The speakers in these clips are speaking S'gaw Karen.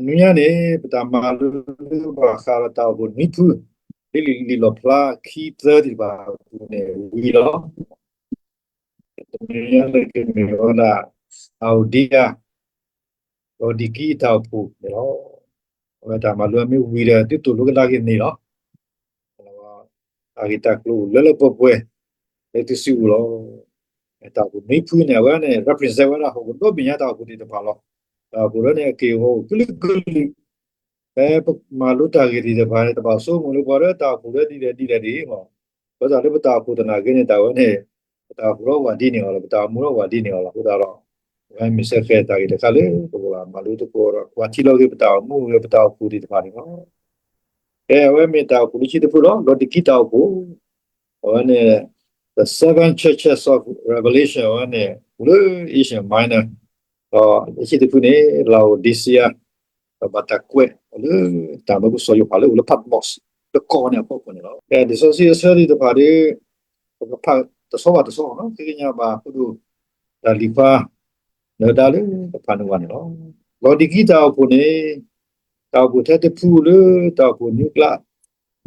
တနံၤညါန့ၣ် ပတၢ်မၤလိဘၣ်ဃးဒီးတၢ်အိၣ်ဖှိၣ်နွံဖု လၢလံာ်လီၣ်ဖျါခံသၢသ့ၣ်တဖၣ်အပူၤန့ၣ်ဝံၤလီၤ. တနံၤညါန့ၣ်ကမ့ၢ်ဝဲဒၣ် Laodicea, Laodicea တၢ်အိၣ်ဖှိၣ်န့ၣ်လီၤ. အဝဲတၢ်မၤလိမ့ၢ်ဝံၤဒီး သုတူၢ်လိာ်ကဒါက့ၤန့ၣ်လီၤ. တၢ်ဂ့ၢ်တၢ်ကျိၤအိၣ်လၢလၢပှဲၤပှဲၤ လၢသုစုပူၤလီၤ. တၢ်အိၣ်ဖှိၣ်နွံဖုန့ၣ် အဝဲန့ၣ် represent ဝဲဒၣ်ဟီၣ်ခိၣ်ဒီဘ့ၣ်ညါတၢ်အိၣ်ဖှိၣ်သ့ၣ်တဖၣ်လီၤ. တၢ်အိၣ်ဖှိၣ်လၢန့ၣ် အက့ၢ်အဂီၤအိၣ်ကလုာ်ကလုာ် ဖဲပမၤလိတၢ်ဂ့ၢ်သ့ၣ်တဖၣ်န့ၣ် တဘၣ်ဆိကမိၣ်လၢပှၤလၢတၢ်အိၣ်ဖှိၣ်လၢဒ်လဲၣ်ဒ်လဲၣ်ဒ်အံၤမး, ပသးလၢပတၢ်အိၣ်ဖှိၣ်သနာ်က့န့ၣ် တၢ်ဝဲန့ၣ် ပတၢ်အိၣ်ဖှိၣ်လီၤဝးဒ်န့ၣ်အီၤလီၤ, ပတၢ်အိၣ်မူလီၤဝးဒ်န့ၣ်အီၤလီၤ. အဃိသတးဒီး အဝဲမ့ၢ်စ့ၢ်ကီးတၢ်ဂ့ၢ်တခါလၢ ပကဘၣ်မၤလိသကိးဒီး ကွၢ်ထံလီၤက့ၤပတၢ်အိၣ်မူဂ့ၤ ပတၢ်အိၣ်ဖှိၣ်သ့ၣ်တဖၣ်န့ၣ်လီၤ. ကဲ အဝဲမ့ၢ်တၢ်အိၣ်ဖှိၣ်လၢခံတဖုလီၤ, လီၤဒံကံတၢ်အိၣ်ဖှိၣ် အဝဲန့ၣ် The Seven Churches of Revelation အဝဲန့ၣ် လၢ Asia Minor ဒီးလၢခံတဖုန့ၣ် Laodicea ဒီးဘၣ်တၢ်ကွဲးအီၤလၢ တၢ်မၢဖိစီၤယိၤဟၣ်လၢအိၣ်လၢ Patmos လၢကီၢ်န့ၣ်အဖီခိၣ်န့ၣ်လီၤ. ကဲ လံာ်စီဆှံအဆၢသ့ၣ်တဖၣ်ဒီး ပကဖးတဆီဘၣ်တဆီနီၤ, ဃ့ကညးဘၣ်ဖိဒိၣ် တၢ်လံၤခွါ နၢၤဒါလၢကဖးန့ၢ်ဝဲန့ၣ်လီၤ. လီၤဒံကံတၢ်အိၣ်ဖှိၣ်န့ၣ် တၢ်အိၣ်ဖှိၣ်ထဲတဖုလၢတၢ်အိၣ်ဖှိၣ်နွံကျါ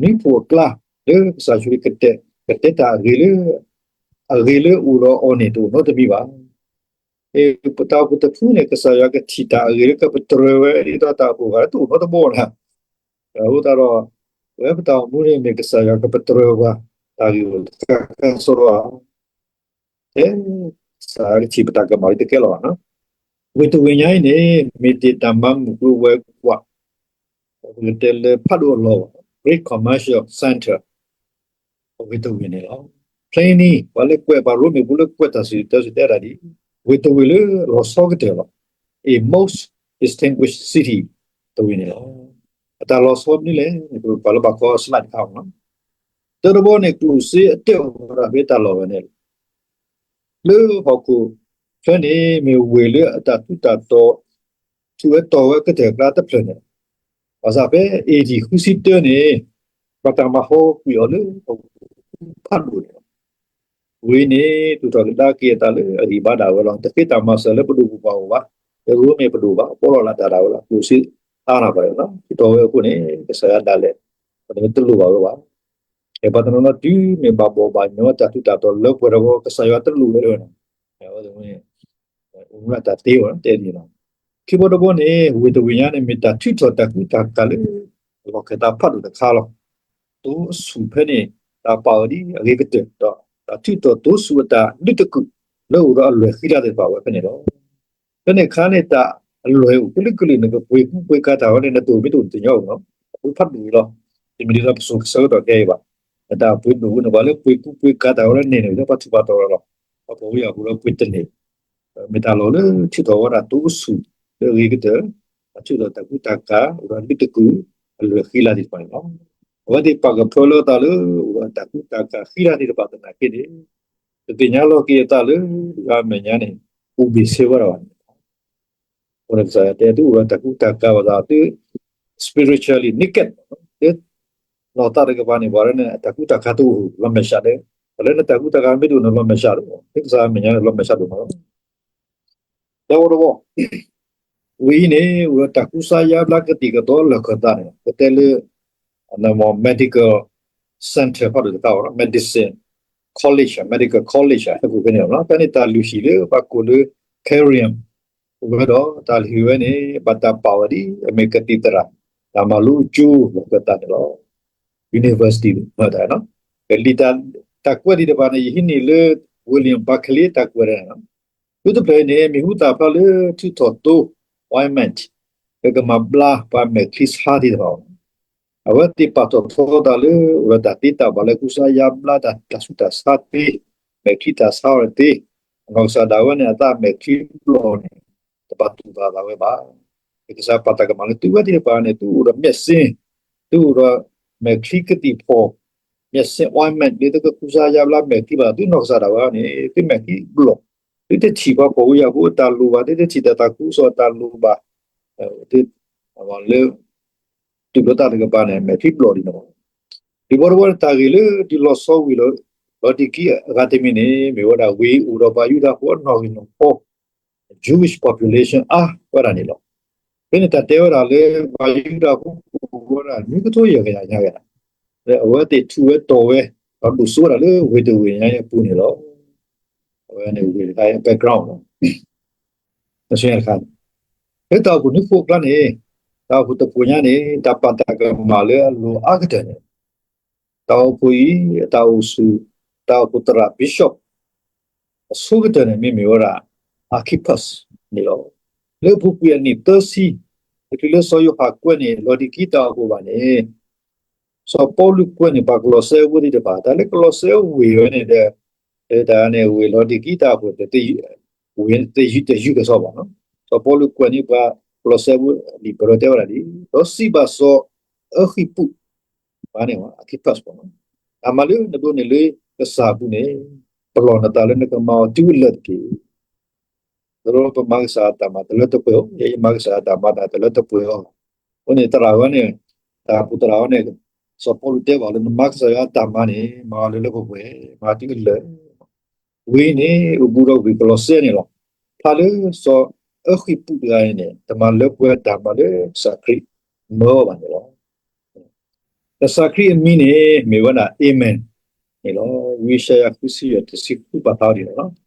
နွံဖှိၣ်အကျါ လၢကစၢ်ယ့ၣ်ၡူးခရံာ်ကတဲ ကတဲတၢ်အဂ့ၤလၢ အဂ့ၤလၢအိၣ်ဒီးအီၤန့ၣ် တအိၣ်နီတမံၤဘၣ်. ပတၢ်အိၣ်ဖှိၣ်တဖုန့ၣ် ကစၢ်ယွၤကထံၣ်တၢ်အဂ့ၤလၢကပတြၢၤဝဲ ဒ်သိးတၢ်အိၣ်ဖှိၣ်ဂၤလၢတအိၣ်နီတဘီလၢၤ. အဃိသတးဒီး ပဝဲပတၢ်အိၣ်မူန့ၣ်မ့ၢ်ကစၢ်ယွၤကပတြၢၤပှၤ တၢ်ဂ့ၢ်အိၣ်တခါခါစီဒီဧါ ကစၢ်ယွၤကထံၣ်ပတၢ်ကမၣ်လၢတကဲလီၤဘၣ်နီၤ. ဝ့ၢ်တဝ့ၢ်ညါအံၤန့ၣ် မ့ၢ်တ့ၢ်တၢ်မၤမုၢ်ကျိၤဝဲၤကွာ် ပကတဲလၢဖးဒိၣ်အလီၢ်ဘၣ် Great Commercial Center ဝ့ၢ်တဝ့ၢ်န့ၣ်လီၤ. Pliny ပှၤလၢကွဲးပှၤရိမ့ၤဖိလၢကွဲးတၢ်စံၣ်တဲၤတဲတၢ်ဒ် ဝ့ၢ်တဝ့ၢ်လၢလီၤဆီကတၢၢ်လီၤ. A most distinguished city တဝ့ၢ်န့ၣ်လီၤ. အတၢ်လီၤဆီမနုၤလဲၣ်န့ၣ် ပှၤလၢဘၣ်ကီ slide တခါအီၤနီၤ. တၢတဘီန့ၣ် ကျိၣ်စ့အတဲာ်အိၣ်ဝဲဒၣ်ဖဲတၢ်လီၢ်ဝဲန့ၣ်လီၤ. လၢဟီၣ်ခိၣ်ချၢန့ၣ် မ့ၢ်ဝ့ၢ်လၢအတၢ်ထူးတၢ်တီၤ ထူးဝဲတီၤဝဲကတၢၢ်အကျါတဖျၢၣ်န့ၣ်လီၤ. ဘၣ်ဆၣ်ဖဲ A D ဃုဆံတၢန့ၣ် ဘၣ်တၢ်မၤဟးဂီၤကွံာ်အီၤလၢဟီၣ်ခိၣ်ဖးဒိၣ်န့ၣ်လီၤ. ဝ့ၢ်အံၤန့ၣ် သူၣ်ထီၣ်ကဒါက့ၤအသးလၢအဂံၢ်ဘါဒၣ်ဝဲလီၤ. တဃ့တၢ်မၤစၢၤလၢပဒိၣ်ပပှၢ်အဂီၢ်ဘၣ်, တရိမ့ၢ်ပဒိၣ်ဘၣ်, ပီလီၤလၢတၢ်ဒၣ်ဝဲလီၤ. ကျိၣ်စ့အါထီၣ်ဘၣ်လီၤ. ထူးတီၤဝဲအဃိန့ၣ် ကစၢ်ယွၤဒၣ်လဲာ် ပှၤတမ့ၢ်တလိၣ်ဘၣ်ဝဲဘၣ်. ပှၤတနီၤနီၤတုၤမ့ၢ်ဘၣ်ဘီၣ်ဘၣ်ညီတၢ်ထူးတၢ်တီၤလၢပှဲၤထီၣ်အဃိ ကစၢ်ယွၤတလိၣ်ဝဲလၢၤဘၣ်. အဝဲသ့ၣ်န့ၣ် အိၣ်မူလၢတၢ်သ့ဝဲတဲဒ်န့ၣ်လီၤ. ခံဘီတဘီန့ၣ် ဝ့ၢ်တဝ့ၢ်ညါန့ၣ် မ့ၢ်တၢ်ထုးထီၣ်တၢ်ကူတၢ်ကၤလၢ လီၢ်ခၢၣ်သးဖးဒိၣ်တခါလီၤ. တိစူၣ်ဖဲန့ၣ် တၢ်ပာ်အီၤဒ်အဂ့ၤကတၢၢ်ဒီး တၢ်ထုးထီၣ်တိစူၣ်အတၢ်လုၢ်တကုာ် လၢအိၣ်ဒီးအလွဲၢ်ဃံလၤသ့ၣ်တဖၣ်ဝဲဖဲန့ၣ်လီၤ. ဖဲန့ၣ်အခါန့ၣ် တၢ်အလွဲၢ်အိၣ်ကလုာ်ကလုာ်န့ၣ် ကပှ့ၤကူပှ့ၤကၤတၢ်ဝဲန့ၣ် နတအိၣ်မ့ၢ်တအိၣ်တညီဘၣ်နီၤ. အပှ့ၤဖးဒိၣ်ဝဲလီၤ. တမ့ၢ်ဒ်သိးပစိၤကဆၢကတီၢ်ခဲအံၤဘၣ်. တၢ်ပှ့ၤဒိၣ်ဝဲန့ၣ် ပှၤလၢပှ့ၤကူပှ့ၤကၤတၢ်ဝဲလၢန့ၣ်န့ၣ် လၢပှၤထူးပှၤတီၤဝဲလီၤ. ပှၤပှ့ၤအပူၤလၢပှ့ၤတန့ၢ် မ့ၢ်တၢ်လီၢ်လၢထုးထီၣ်ဝဲဒၣ်တိစူၣ်လၢအဂ့ၤကတၢၢ်, အထုးထီၣ်တၢ်ကူတၢ်ကၤ အိၣ်ဒီးလုၢ်တကုာ် အလွဲၢ်ဃံလၤသ့ၣ်တဖၣ်န့ၣ်လီၤ. အဝဲသ့ၣ်ပာ်ကဖၢလၢအသးလၢ အိၣ်ဒီးတၢ်ကူတၢ်ကၤဃံလၤသ့ၣ်တဖၣ်သနာ်က့န့ၣ် တသ့ၣ်ညါလီၤက့ၤအသးလၢ ယွၤအမဲာ်ညါန့ၣ် အိၣ်ဘ့ၣ်ဆၢဝဲဒၣ်ဘၣ်န့ၣ်လီၤ. အဃိန့ၣ်ကစၢ်ယွၤတဲသုအိၣ်ဒီးတၢ်ကူတၢ်ကၤဘၣ်သးသု spiritually naked လၢ နီၢ်သးတကပၤန့ၣ် ပှၤလၢန့ၣ် အတၢ်ကူတၢ်ကၤတအိၣ် လီၤမဲာ်ဆှးဒီး ပှၤလၢနတၢ်ကူတၢ်ကၤမ့ၢ်တအိၣ်န့ၣ် လီၤမဲာ်ဆှးဒီး လၢကစၢ်အမဲာ်ညါန့ၣ် လီၤမဲာ်ဆှးဒိၣ်မးလီၤ. တၢ်အိၣ်တဘီ ဝ့ၢ်အံၤန့ၣ် အိၣ်ဒီးတၢ်ကူစါယါဘျါကသံၣ်ကသီလၢၢ်ခၢၣ်သးန့ၣ် ကတဲလၢ medical center ဖးဒိၣ်တခါအီၤ medicine college medical college ဟဲခိၣ်ဖဲန့ၣ်လီၤ. ဖဲန့ၣ်တၢ်လုၢ်ဟံၣ်လၢပှၤကိးလၢ Carium အိၣ်ဝဲဒီး တၢ်လုၢ်ဟံၣ်ဝဲန့ၣ် ဘၣ်တၢ်ပာ်ဝဲဒ်အမ့ၢ်ကသံၣ်သရၣ် တၢ်မၤလိအကၠိလၢၢ်ခၢၣ်သးန့ၣ်လီၤ. University မၤတၢ်နီၤ ကလံာ်တၢ်ကွဲးသ့ၣ်တဖၣ်န့ၣ် ယဟံးန့ၢ်လၢ William Barclay တၢ်ကွဲးဒၣ်န့ၣ်လီၤ. ဖုတဖျၢၣ်အံၤန့ၣ် မ့ၢ်ဟူသၣ်ဖျါလၢထုးထီၣ်သိ ointment လၢကမၤဘျါပှၤမဲာ်ချံဆါသ့ၣ်တဖၣ်အီၤ အဝဲသ့ၣ်ပာ်ထီၣ်ထီသးလၢ အိၣ်ဒီးတၢ်သ့တၢ်ဘၣ်လၢကူစါယါဘျါတၢ် တၢ်ဆူးတၢ်ဆါသ့, မဲာ်ချံတၢ်ဆါအီၤသ့, အနီၢ်ကစၢ်ဒၣ်ဝဲန့ၣ် အသးမဲာ်ချံဘျီၣ်န့ၣ် တဘၣ်တူၢ်ဘၣ်သးဝဲဘၣ်. ကစၢ်ပာ်တၢ်ကမၣ်လၢသုဝဲသ့ၣ်တဖၣ်န့ၣ် သုအိၣ်ဒီးမျက်စိ, သုအိၣ်ဒီးမဲာ်ချံကသံၣ်ဖီၣ်, မျက်စိ ointment လၢသုကကူစါယါဘျါမဲာ်ချံဘၣ် သုနီၢ်ကစၢ်ဒၣ်ဝဲန့ၣ် သုမဲာ်ချံဘျီၣ်, သုတထံၣ်ပှၤဖှီၣ်ဖိယာ်ဖိအတၢ်လိၣ်ဘၣ်, သုတထံၣ်တၢ်သးခုကစီၣ်အတၢ်လိၣ်ဘၣ်, သု လၢ တူၢ်လိာ်တၢ်တကပၤန့ၣ် မဲာ်ချံဘျီၣ်ဒ်န့ၣ်လီၤ. ဒ်ဘီတဘီန့ၣ် တၢ်ဂ့ၢ်လၢဒုးလီၤဆီဝံၤလီၤ, လီၤဒံးကံအဂၤတမံၤန့ၣ် မ့ၢ်ဝဲဒၣ်ဝ့ၢ်အံၤအိၣ်ဒီးပှၤယူဒၤဖိအနီၣ်ဂံၢ်နီၣ်ဖိ Jewish population အါဝဲဒၣ်န့ၣ်လီၤ. ဖဲန့ၣ်တၢ်တဲဝဲဒၣ်လၢ ပှၤယူဒၤဖိကိးဝဲဒၣ် နွံကထိယဲၢ်ကယၤညါဝဲဒၣ်, အဝဲသ့ၣ်ထူၣ်ဝဲတီၢ်ဝဲ, ဒီးဒိၣ်စိဝဲဒၣ်လၢဝ့ၢ်တဝ့ၢ်ညါအပူၤန့ၣ်လီၤ. အဝဲန့ၣ်ဝ့ၢ်တခါအံၤ background လီၤ. တခါန့ၣ်, ဖဲတၢ်အိၣ်ဖှိၣ်နွံခိၣ်အကျါန့ၣ်, တၢ်အိၣ်ဖှိၣ်တဖှိၣ်ညါန့ၣ် တၢ်ပာ်တၢ်ကမၣ်လၢအလိၤအါကတၢၢ်န့ၣ် တၢ်အိၣ်ဖှိၣ်အံၤ တၢ်အိၣ်ဆူၣ်, တၢ်အိၣ်ဖှိၣ်သရၣ် bishop အဆိကတၢၢ်န့ၣ် မ့မ့ၢ်ဝဲဒၣ် Archippus န့ၣ်လီၤ. လၢအပူၤကွံာ်အနံၣ်သၢဆံ, တချုးလၢစီၤယိၤဟၣ်ကွဲးန့ၣ် လီၤဒံၤကံတၢ်အိၣ်ဖှိၣ်ဘၣ်န့ၣ်, စီၤပီလူးကွဲးန့ၣ် ပှၤကလီးစဲအဝ့ၢ်သ့ၣ်တဖၣ်, တၢ်လၢကလီးစဲအဝ့ၢ်ဝဲန့ၣ်ဒီး, တၢ်န့ၣ် ဝ့ၢ်လီၤဒံၤကံတၢ်အိၣ်ဖှိၣ် တယုၢ်ကစီၣ်ဘၣ်နီၤ. စီၤပီလူးကွဲးန့ၣ် ပှၤကလီးစဲအဝ့ၢ်လံာ်ပရၢတဲဝဲဒၣ်ဒ်အံၤ, ဒီးစံးဘၣ်စီၤအဃံၣ်ပူး, ဘၣ်န့ၣ် Archippus ဘၣ်နီၤ, တၢ်မၤလၢနဒိးန့ၢ်လၢကစၢ်အပူၤန့ၣ်, ပလီၢ်နသးလၢနကမၤအီၤတုၤအလၢာ်တက့ၢ်. သရိပမၤကစၢ်အတၢ်မၤတလၢတပှဲၤအီၤ, ယမၤကစၢ်အတၢ်မၤတလၢတပှဲၤအီၤ. အဃိန့ၣ် သရၣ်ဝဲန့ၣ်, တၢ်အိၣ်ဖှိၣ်သရၣ်ဝဲန့ၣ်, စီၤပီလူးတဲဘၣ်လၢနမၤကစၢ်ယွၤအတၢ်မၤန့ၣ် မၤအီၤလၢလၢပှဲၤပှဲၤ, မၤတုၤအလၢာ် ဝံၤန့ၣ် အိၣ်ဘူးဒီးဝ့ၢ်ကလီးစဲန့ၣ်လီၤ. ဖျါလၢစီၤအဃံၣ်ပူးတဂၤအံၤန့ၣ် တမၤလၢပှဲၤတၢ်မၤလၢကစၢ်ခရံာ်မၢအီၤဘၣ်န့ၣ်လီၤ. ကစၢ်ခရံာ်အမံၤန့ၣ် မ့ၢ်ဝဲဒၣ် Amen န့ၣ်လီၤ. ဝံယၡါယၤဃုဆံယဲၢ်တဆံဃုပာ်ဖျါဒ်န့ၣ်လီၤ.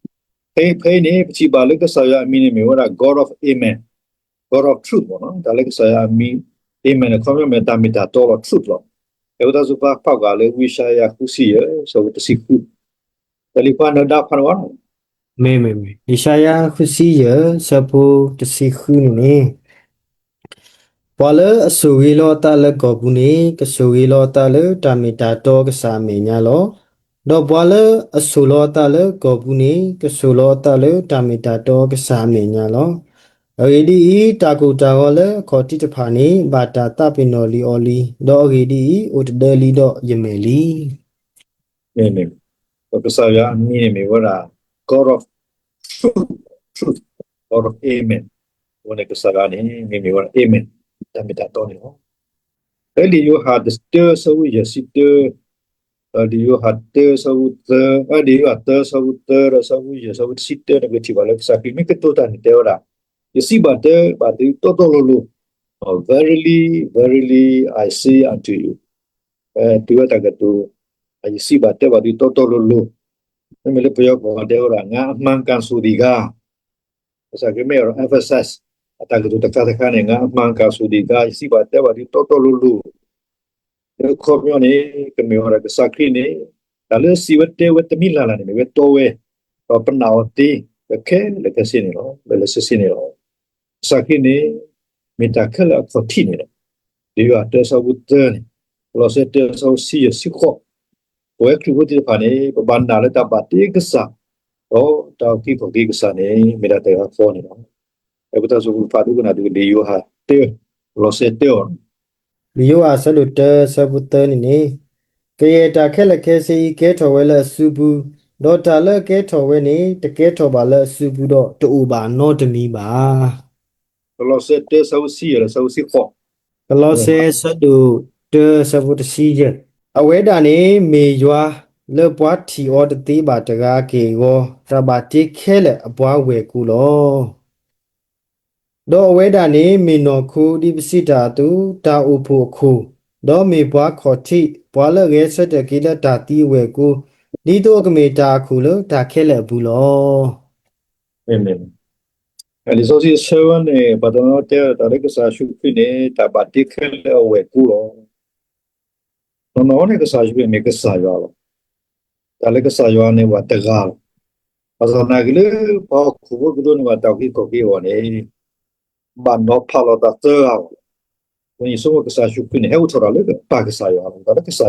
ဖဲဖဲအံၤန့ၣ် ပထံၣ်ဘၣ်လၢကစၢ်ယွၤအမံၤန့ၣ် မ့ၢ်ဝဲဒၣ် God of Amen, God of Truth မ့ၢ်နီၤ, တၢ်လၢကစၢ်ယွၤအမံၤ Amen အခီပညီမ့ၢ်တၢ်မ့ၢ်တၢ်တီလီၤ truth လီၤ. အဲၣ်ဝဲတၢ်စူၤပာ်ဖျါကွၢ်လၢဝံယၡါယၤဃုဆံယဲၢ် ဆၢဖိတဆံဃု, တၢ်လံၤခွါနၢၤဒါဖးန့ၣ်ဝဲ မ့မ့ၢ် ယၡါယၤဃုဆံယဲၢ် ဆၢဖိတဆံဃုန့ၣ်န့ၣ်, ပှၤလၢအဆိၣ်ဂ့ၤလီၤအသးလၢကီၢ်ပူၤန့ၣ် ကဆိၣ်ဂ့ၤလီၤအသးလၢတၢ်မ့ၢ်တၢ်တီကစၢ်အမဲာ်ညါလီၤ. ဒီးပှၤလၢအဆိၣ်လီၤအသးလၢကီၢ်ပူၤန့ၣ် ကဆိၣ်လီၤအသးလၢတၢ်မ့ၢ်တၢ်တီကစၢ်အမဲာ်ညါလီၤ. အဂ့ၢ်ဒ်အံၤ, တၢ်ကိၢ်တၢ်ဂီၤလၢအခီၣ်ထံးတဖၣ်န့ၣ် ဘၣ်တၢ်သးပ့ၤနီၣ်လံအီၤလံ, ဒီးအဂ့ၢ်ဒ်အံၤ, အိၣ်တဒၢလံဒီးယမဲာ်လံ. မ့မ့ၢ် ကစၢ်ယွၤအမံၤန့ၣ်မ့ၢ်ဝဲဒၣ် God of truth, truth, God of Amen, အဃိန့ၣ်ကစၢ်ယွၤန့ၣ် မ့မ့ၢ်ဝဲဒၣ် Amen, တၢ်မ့ၢ်တၢ်တီန့ၣ်လီၤ. ဖဲလံာ်ယိၤဟၣ်တဆံတၢ ဆၢဖိယဲၢ်ဆံတၢ, လံာ်ယိၤဟၣ်တၢ ဆၢဖိသၢ, လံာ်ယိၤဟၣ်တၢ ဆၢဖိသၢ ဒီးဆၢဖိယဲၢ် ဆၢဖိတဆံတၢန့ၣ် ပကထံၣ်ဘၣ်လၢကစၢ်ခရံာ်မ့ၢ်ကတိၤတၢ်န့ၣ်တဲဝဲဒၣ်, ယစံးဘၣ်တဲဘၣ်သုတီတီလိၤလိၤ, Verily, verily, I say unto you, တုၤဝဲတၢ်ကတိၤ, ယစံးဘၣ်တဲဘၣ်သုတီတီလိၤလိၤ, မ့မ့ၢ်လၢပယီၤကီၢ်တဲဝဲဒၣ် ငါအမှန်ကန်ဆိုသည်ကား, ကစၢ်ခရံာ်မ့ၢ်အဲၣ်ဒိး emphasize အတၢ်ကတိၤတခါတခါန့ၣ် ငါအမှန်ကန်ဆိုသည်ကား, ယစံးဘၣ်တဲဘၣ်သုတီတီလိၤလိၤ, လၢအခီပညီန့ၣ် ကမ့ၢ်ဝဲဒၣ်ကစၢ်ခရံာ်န့ၣ် တၢ်လၢအစံးဝဲတဲဝဲတမံၤလၢ်လၢ်န့ၣ် မ့ၢ်ဝဲတီဝဲ, ဒီးပနာ်အီၤသ့ ခဲလၢာ်ခဲဆ့န့ၣ်လီၤ, လၢလၢဆ့ဆ့န့ၣ်လီၤ. ကစၢ်ခရံာ်န့ၣ် မ့ၢ်တၢ်ခဲလၢာ်အခီၣ်ထံးန့ၣ်လီၤ. လံာ်ယိၤဟၣ်တၢ ဆၢဖိသၢန့ၣ်, ကလီးစဲတၢ ဆၢဖိဆံယဲၢ်ဆံဃိး, ပဝဲခရံာ်ဖိသ့ၣ်တဖၣ်န့ၣ် ပဘၣ်နာ်လၢတၢ်ဘၣ်တ့ကစၢ် ဒီးတၢ်အုၣ်က့ၤခီၣ်က့ၤကစၢ်န့ၣ် မ့ၢ်ဒၣ်တဂၤဃီန့ၣ်လီၤ. ပတၢ်အိၣ်ဖှိၣ်ဖးဒိၣ်ကနၣ်ဒုး လံာ်ယိၤဟၣ်တၢ, ကလီးစဲတၢအီၤ, လံာ်ယိၤဟၣ်ဆၢဒိၣ်တၢ ဆၢဖိသၢန့ၣ်န့ၣ်, ကယဲၢ်တၢ်ခဲလၢာ်ခဲဆ့အံၤ ကဲထီၣ်ဝဲလၢအစုပူၤ, ဒီးတၢ်လၢအကဲထီၣ်ဝဲန့ၣ် တကဲထီၣ်ဘၣ်လၢအစုပူၤဒီး တအိၣ်ဘၣ်နီတမံၤဘၣ်. ကလီးစဲတၢ ဆၢဖိဆံယဲၢ် ဒီးဆၢဖိဆံဃိး, ကလီးစဲဆၢဒိၣ်တၢ ဆၢဖိတဆံယဲၢ်, အဝဲဒၣ်န့ၣ်မ့ၢ်ယွၤလၢပှၤထံၣ်အီၤတသ့ဘၣ်တဂၤအက့ၢ်အဂီၤ, တၢ်ဘၣ်တ့ခဲလၢာ်အပှၤဝဲၢ်ကိလီၤ. ဒီးအဝဲဒၣ်န့ၣ်မ့ၢ်နီၢ်ခိဒ်ပစံးတၢ်အသိး, တၢ်အိၣ်ဖှိၣ်အခိၣ်, ဒီးမ့ၢ်ပှၤခီၣ်ထံး, ပှၤလၢအဂဲၤဆၢထၢၣ်က့ၤလၢတၢ်သံအဝဲၢ်ကိ, ဒ်သိးအကမ့ၢ်တၢ်အခိၣ်လၢတၢ်ခဲလၢာ်အပူၤလီၤ. လံာ်စီဆှံအဆၢဝဲန့ၣ် ပှၤတနီၤတဲဝဲဒၣ်တၢ်လၢကစၢ်ယ့ၣ်ၡူးခရံာ်န့ၣ် တၢ်ဘၣ်တ့ခဲလၢာ်အဝဲၢ်ကိလီၤ. နီၢ်နီၢ်န့ၣ် ကစၢ်ယ့ၣ်ၡူးခရံာ်မ့ၢ်ကစၢ်ယွၤလီၤ. တၢ်လၢကစၢ်ယွၤန့ၣ် ပှၤတဂၤလီၤ. ဘၣ်ဆၣ်သနာ်က့လၢ ပှၤဟီၣ်ခိၣ်ဖိကဒိးန့ၢ်ဘၣ်တၢ်အုၣ်က့ၤခီၣ်က့ၤအဂီၢ်န့ၣ် ဘၣ်နီၤဖးလိာ်သးသၢဂၤလီၤ. အဃိန့ၣ် ယဆိကမိၣ်ကစၢ်ယ့ၣ်ၡူးခရံာ်န့ၣ် ဟဲအိၣ်ထီၣ်တၢ်လၢပၢ်ကစၢ်ယွၤလီၤ, တၢ်လၢကစၢ်ယွၤလီၤ.